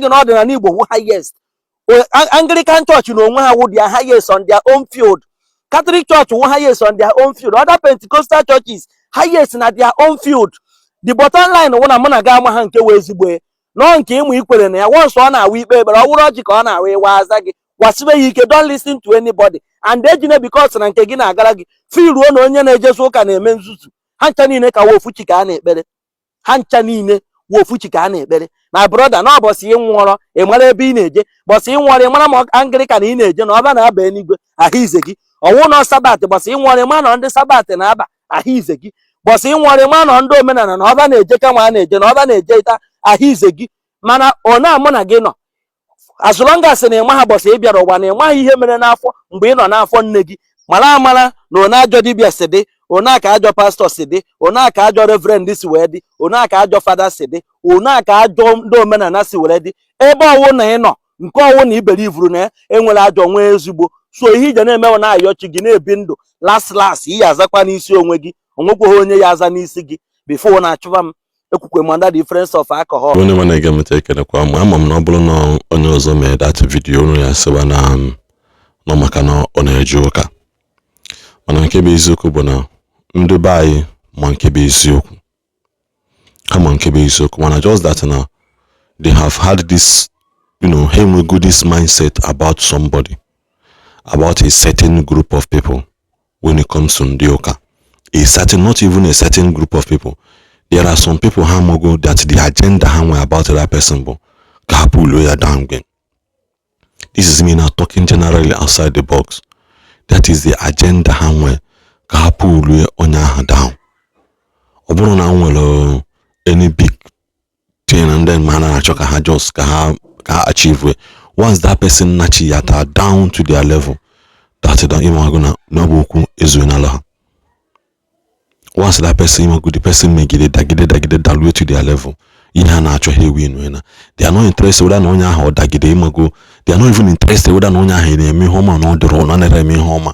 gị na ọdịnala Igbo wụ highest. Anglican Church na onwe ha wụ their highest on their own field. Catholic Church wụ highest on their own field. Other Pentecostal churches highest na their own field. The bottom line wụ na mụ na gị ama ha nke wee ezigbo ya nọọ nke ịmụ ikwere na ya. Once ọ na-awa ikpe ekpere, ọ wụrụ ọjị ka ọ na-awa, ịwa aza gị, gwasibe ya ike. Don't listen to anybody and ejine, because na nke gị na-agara gị, firuo na onye na-ejezu ụka na-eme nzuzu. Ha ncha niile ka wofuchi ka a na-ekpere. Ha ncha niile wofuchi ka a na-ekpere. My brother, na ọbọsị ị nwụọrọ, ị mara ebe ị na-eje. Bọsị ị nwụọrọ, ị mara ma Anglican ị na-eje na ọba na-aba eluigwe, ahụ ize gị. Ọnwụ nọ Sabbath, bọsị ị nwụọrọ, ị mara na ndị Sabbath na-aba, ahụ ize gị. Bọsị ị nwụọrọ, ị mara na ndị omenala na ọba na-eje ka nwa a na-eje na ọba na-eje ịta, ahụ ize gị. Mana ọ na-amụ na gị nọ, as long as na ịma ha, bọsị ị bịara ụwa na ịmaghị ihe mere n'afọ mgbe ị nọ n'afọ nne gị, mara amara na one ajọ dibịa si dị, one ka ajọ pastọ si dị, one ka ajọ reverend si wee dị, one ka ajọ fada si dị, one ka ajọ ndị omenala si were dị. Ebe ọwụ na ị nọ, nke ọwụ na ibelivuru na ya, enwere ajọ nwee ezigbo. So ihe ije na-emewe na-ayọ chi gị, na-ebi ndụ. Last last, iyi azakwa n'isi onwe gị. Onwekweghị onye ya aza n'isi gị before na-achụba m ekwukwe m under the influence of alcohol. Onye nwe na-ege m ntị, ekelekwa m. Ama m na ọ bụrụ na onye ọzọ mee that video, unu ya sịwa na nọ maka na ọ na-eje ụka. Mana nke bụ eziokwu bụ na ndị be anyị ma nke bụ eziokwu. Ha ma nke bụ eziokwu, mana just that na they have had this ha enwego this mindset about somebody, about a certain group of people when it comes to ndị ụka. A certain, not even a certain group of people, there are some people ha amago that the agenda ha nwe about that person bụ ka ha pull ya down again. This is me now talking generally outside the box. That is the agenda ha nwe, ka ha pull onye ahụ down. Ọ bụrụ na m nwere any big thing and then ma na-achọ ka ha just ka ha achieve, once that person nachi ya ta down to their level, that don ịmago na ọ bụ okwu ezuenala ha. Once that person, ịmago, the person megide, dagide, dagide, daluo to their level, ihe ha na-achọ ha ewin na, they are not interested whether na onye ahụ ọ dagide. Ịmago, they are not even interested whether na onye ahụ na-eme ihe ọma na ọ dịrị na ọ nara eme ihe ọma.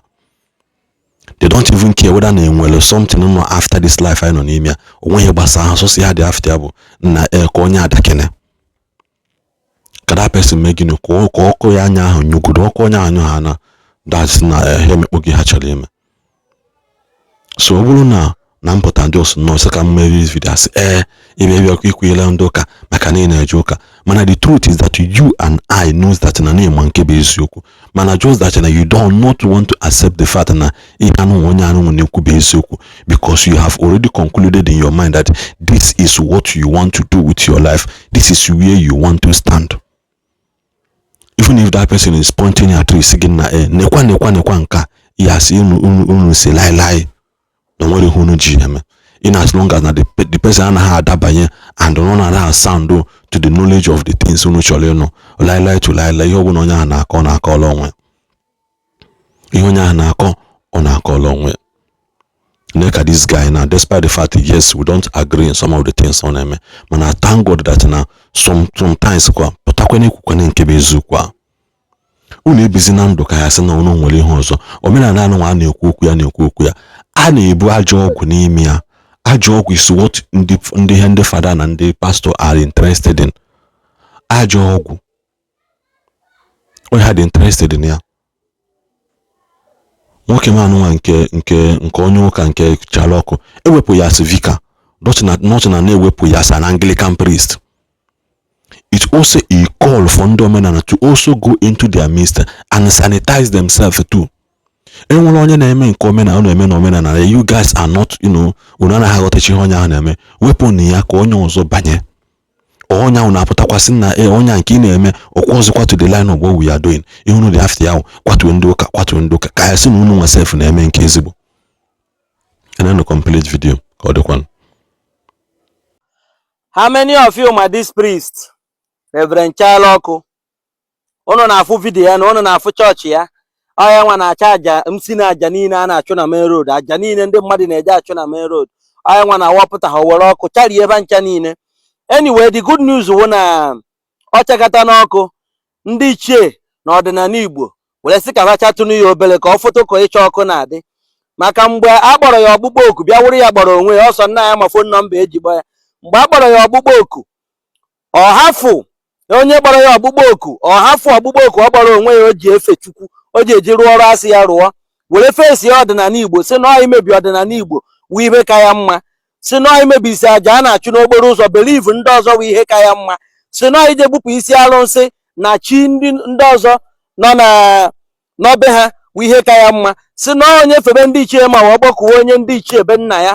They don't even care whether na enwere something nọ after this life anyị nọ n'ime ya. Onweghị gbasara ha. Sọsọ ya dị after ya bụ na e ka onye adakene, ka that person mee gịnị, ka ọkụ ya anya ahụ nyugodo ọkụ onye ahụ ha na that's na ha emekpo gị ha chọrọ ime. So ọ bụrụ na mpụta ndị ọsụ nọọsụ ka m mee this video, asị ee, ịbịa bịa ikwunyela ndị ụka maka na ị na-eje ụka. Mana the truth is that you and I knows that na na-ema nke bụ eziokwu, mana just that na you do not want to accept the fact na ihe anụ onye anụ na-ekwu bụ eziokwu, because you have already concluded in your mind that this is what you want to do with your life, this is where you want to stand. Even if that person is pointing at you, sị gị na e nekwa nekwa nekwa nke a, ya asị unu unu si laịlaị na nwere ihe unu ji eme. In as long as na the person anaghị adabanye and ọ na sound to the knowledge of the things unu chọrọ ịnụ, laịlaị to laịlaị. Ihe ọbụla onye ahụ na-akọ, ọ na-akọọla onwe. Ihe onye ahụ na-akọ, ọ na-akọọla onwe. Ka this guy now, despite the fact, yes, we don't agree in some of the things ọ na-eme, mana thank God that na sometimes kwa pụtakwana ekwukwana nke bụ eziokwu a. Unu ebizi na ndụ ka ya sị na unu nwere ihe ọzọ. Omenala anụ a na-ekwu okwu ya, na-ekwu okwu ya, a na-ebu ajọ ọgwụ n'ime ya. Ajọ ọgwụ is what ndị ihe ndị fada na ndị pastor are interested in. Ajọ ọgwụ onye ha dị interested in ya. Nwoke m anụnwa nke onye ụka nke chara ọkụ, ewepụ ya as vicar, not na na-ewepụ ya as an Anglican priest. It's also a call for ndị omenala to also go into their midst and sanitize themselves too. Enwere onye na-eme nke omenala na-eme na omenala, you guys are not, unu anaghị aghọtachi ihe onye ahụ na-eme. Wepụ na ya ka onye ọzọ banye. Onye ahụ na-apụtakwasị na e onye a nke ị na-eme ọkwa ọzọkwa to the line of what we are doing. Ihe unu dị after ya, kwatuo ndị ụka, kwatuo ndị ụka, ka ya sị na unu nwa sef na-eme nke ezigbo. And then the complete video ka ọ dịkwanụ. How many of you ma this priest, Reverend Chalọkụ? Unu na-afụ video ya na unu na-afụ chọọchị ya. Ọ ya nwa na-acha aja msi na aja niile a na-achụ na main road, aja niile ndị mmadụ na-eje achụ na main road. Ọ ya nwa na-awapụta ha were ọkụ charie ebe ncha niile. Anyway, the good news wụ na ọ chakata n'ọkụ. Ndị ichie na ọdịnala Igbo were sị ka ha chatụnụ ya obere ka ọ foto ka ịcha ọkụ na-adị, maka mgbe a kpọrọ ya ọkpụkpọ oku bịa wụrụ ya kpọrọ onwe ya ọsọ nna ya ma phone number eji kpọ ya. Mgbe a kpọrọ ya ọkpụkpọ oku, ọ hafụ Onye kpọrọ ya ọkpụkpọ oku, ọ hafụ ọkpụkpọ oku ọ kpọrọ onwe ya, o ji efe Chukwu, o ji eji rụọ ọrụ asị ya rụọ, were fesi ya ọdịnala Igbo, si na imebi ọdịnala Igbo wụ ihe ka ya mma, si na imebi isi aja a na-achụ n'okporo ụzọ, believe ndị ọzọ wụ ihe ka ya mma, si na ije gbupụ isi arụsị na chi ndị ọzọ nọ na n'ọbe ha wụ ihe ka ya mma, si na onye febe ndị ichie ma ọ kpọkuwe onye ndị ichie be nna ya,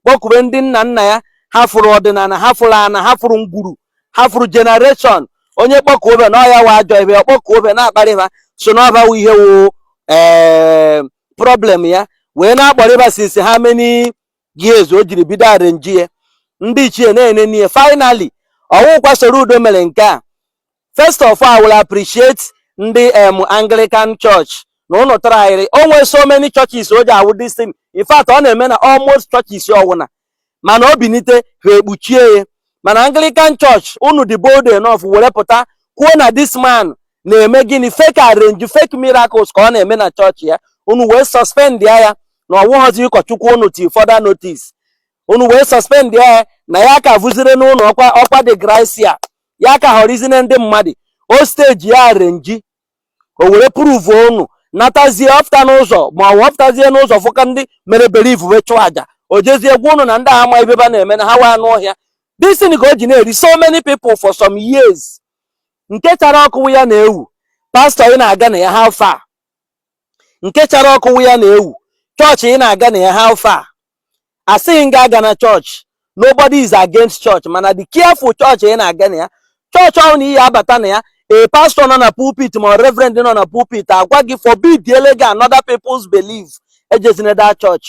kpọkuwe ndị nna nna ya, ha fụrụ ọdịnala, ha fụrụ ana, ha fụrụ ngwuru, ha fụrụ generation. Onye kpọkuo na ọya wa ajọ ebe ọkpọkuo na-akparị ha, so na ọba wụ ihe wụ ee problem ya, wee na-akpọrịba since how many years o jiri bido arrange ya, ndị ichie na-enene ya. Finally, ọwụkwa Soludo mere nke a. First of all, I will appreciate ndị Anglican Church na ụnụ tryịrị. O nwee so many churches o ji awụ this thing. In fact, ọ na-eme na almost churches ọwụna, mana o binite, ha ekpuchie ya. Mana Anglican Church, unu dị bold enough were pụta kwuo na this man na-eme gịnị? Fake arrange, fake miracles ka ọ na-eme na chọọchị ya. Unu wee suspend ya, ya na ọwụghọzi ụkọchukwu unu till further notice. Unu wee suspend ya na ya ka vụzire n'ụlọ ọkwa ọkwa de gracia ya ka họrịzine ndị mmadụ o stage ya arrange, o were prove unu natazie ọfta n'ụzọ, ma ọ wọpụtazie n'ụzọ fụka ndị mere believe wee chụọ aja, o jezie gwa unu na ndị a ama ibe ba na-eme na ha wa anụ ọhịa. This thing ka o ji na-eri so many people for some years. Nke chara ọkụ ya na-ewu pastọ ị na-aga na ya, how far? Nke chara ọkụ ya na-ewu chọọchị ị na-aga na ya, how far? Asịghị m aga na chọọchị, nobody is against church, mana the careful chọọchị ị na-aga na ya. Chọọchị ọhụrụ na iyi abata na ya, a pastor nọ na pulpit ma reverend nọ na pulpit agwa gị forbid ele gị another people's belief, ejezina that church.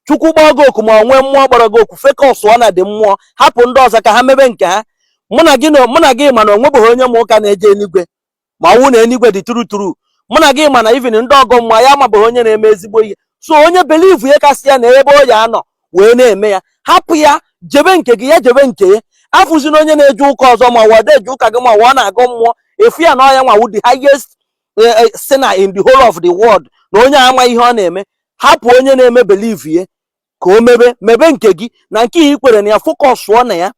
Chukwu kpọọ gị oku ma ọ nwee mmụọ kpọrọ gị oku, focus ọ na dị mmụọ, hapụ ndị ọzọ ka ha mebe nke ha. Mụ na gị mana onwebeghị onye ma ụka na-eje eluigwe, ma ọwụ na eluigwe dị true true. Mụ na gị mana even ndị ọgọ mmụọ ya amabeghị onye na-eme ezigbo ihe. So onye believe ya kasị ya na ebe o ya anọ wee na-eme ya, hapụ ya jebe nke gị, ya jebe nke ya. Afụzina onye na-eje ụka ọzọ, ma ọ eje ụka gị, ma ọ na-agọ mmụọ, efu ya na ọya nwawu the highest sinner in the whole of the world, na onye ama ihe ọ na-eme. Hapụ onye na-eme believe ya ka o mebe mebe nke gị na nke i kwere na ya, focus na ya.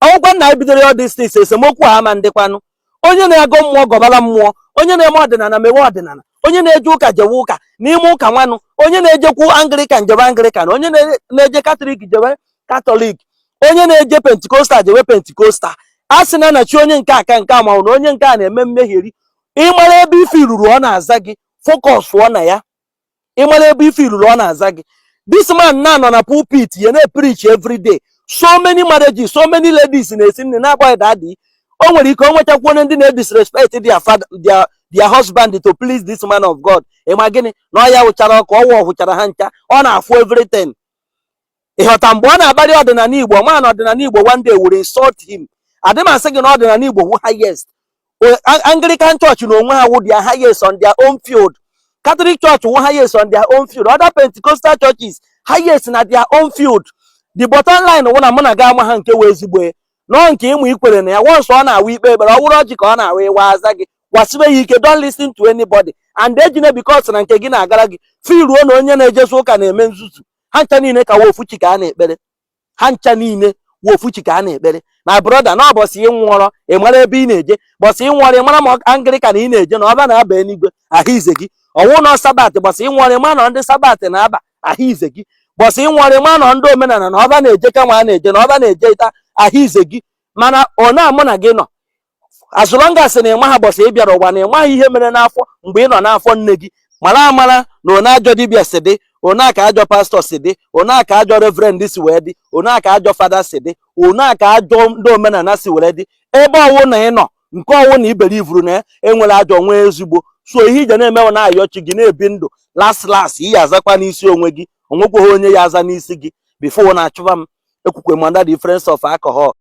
Ọgwụkwa nna anyị bidoro ya distance esemokwu a ama ndịkwanụ. Onye na-agọ mmụọ gọbara mmụọ, onye na-eme ọdịnala mewe ọdịnala, onye na-eje ụka jewe ụka n'ime ụka nwanụ, onye na-ejekwu Anglican jebe Anglican, onye na-eje Katọlik jebe Katọlik, onye na-eje Pentecostal jewe Pentecostal. A sị na na chi onye nke aka nke a ma na onye nke a na-eme mmehieri. Ịmara ebe ife ruru ọ na-aza gị, focus na ya. Ịmara ebe ife ruru ọ na-aza gị. This man na-anọ na pulpit ya na-preach every day. So many marriages, so many ladies na-esi nne na-agbaghị daddy. O nwere ike o nwechakwa onye ndị na-edisrespect their father, their husband to please this man of God. Ịma gịnị na ọ ya wụchara ọkụ ọwụ ọhụchara ha ncha, ọ na-afụ everything. Ịghọta? Mgbe ọ na-akparị ọdịnala Igbo, ma na ọdịnala Igbo one day will insult him. Adị m asị gị na ọdịnala Igbo wụ highest. Anglican Church na onwe ha wụ their highest on their own field. Catholic Church wụ highest on their own field. Other Pentecostal churches highest na their own field. The bottom line wụ na mụ na gị ama ha nke wee ezigbo ya nọọ nke ịmụ ikwere na ya. Once ọ na-awa ikpe ekpere, ọ wụrụ ọjị ka ọ na-awa ịwa aza gị, gwasibe ya ike. Don't listen to anybody and ejine because na nke gị na-agara gị firuo na onye na-ejesu ụka na-eme nzuzu. Ha ncha niile ka wa ofu chi ka a na-ekpere. Ha ncha niile wa ofu chi ka a na-ekpere, my brother. Na ọbọsị ị nwụọrọ, ị mara ebe ị na-eje. Bọsị ị nwụọrọ, ị mara ma Anglican ị na-eje na ọba na-aba eluigwe ahụ ize gị, ọnwụ na Sabbath. Bọsị ị nwụọrọ, ị mara na ndị Sabbath na-aba ahụ ize gị. Bọsị ị nwụọrọ, ị mara na ndị omenala na ọba na-eje ka nwa a na-eje na ọba na-eje ịta ahụ ize gị. Mana ọ na-amụ na gị nọ, as long as na ịma ha bọsị ị bịara ụwa, na ịmaghị ihe mere n'afọ mgbe ị nọ n'afọ nne gị, mara amara na one ajọ dibịa si dị, one aka ajọ pastọ si dị, one aka ajọ reverend si wee dị, one aka ajọ fada si dị, one aka ajọ ndị omenala si were dị. Ebe ọwụ na ị nọ, nke ọwụ na ibelivuru na enwere ajọ nwee ezigbo. So ihe ije na-emewe na-ayọ chi gị na-ebi ndụ, last last iyi azakwa n'isi onwe gị. Onwekweghị onye ya aza n'isi gị before na-achụba m ekwukwe m under the influence of alcohol.